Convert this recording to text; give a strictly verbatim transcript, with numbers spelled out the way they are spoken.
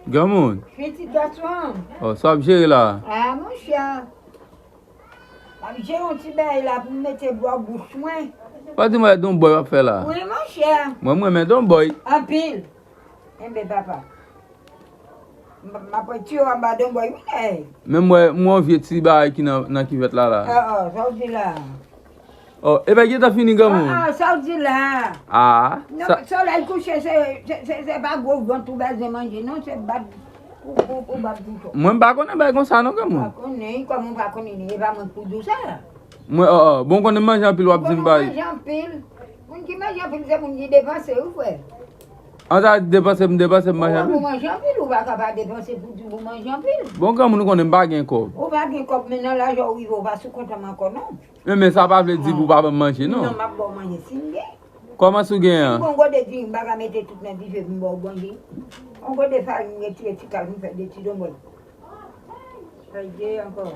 Granmoun. Pitit gason. Oh, sa w ap jere la? Ah, monchè. M ap jere yon ti bagay la pou m mete bò bouch mwen. Pa di mwen, e yon bòy w ap fè la? Wi, monchè. Mwen, mwen renmen yon bòy. Anpil. Enben, papa. M m ap pran tiyo anba don bòy, wi, nèg. Men mwen, mwen yon vye ti bagay ki nan, nan kivèt la la. Ah, ah, sa w di la. Oh, e pa gentan fini, granmoun? Ah, ah, sa w di la. Ah, Non, sa, solèy kouche, se, se, se, se pa gwo vant ou bezwen manje, non, se bat pou, pou, pou bat bouton. Mwen m pa konnen bagay konsa non, granmoun. Pa konnen, kòman w pa konnen, e pa mwen k pou di w sa. Mwen, oh, oh, bon, konnen manje anpil, w ap di m bagay. Manje anpil. Moun ki manje anpil, se moun ki depanse, wi, frè. An sa depanse, m depanse, m manje Ou anpil. manje anpil, ou pa ka pa depanse pou di ou manje anpil. Bon, granmoun, ou konnen m pa gen kòb. Ou pa gen kòb, men nan laj ou rive, ou pa sou kont an ankò, non. Men, men sa pa vle di pou pa ban m manje, non. Non, m ap ba w manje, si m gen. Kòman si w gen an? Bon, gode di, m pa ka mete tout nan dife pou m ba w manje. On gode farin, m retire ti kal, m fè de ti donbòy. Sa ye ankò.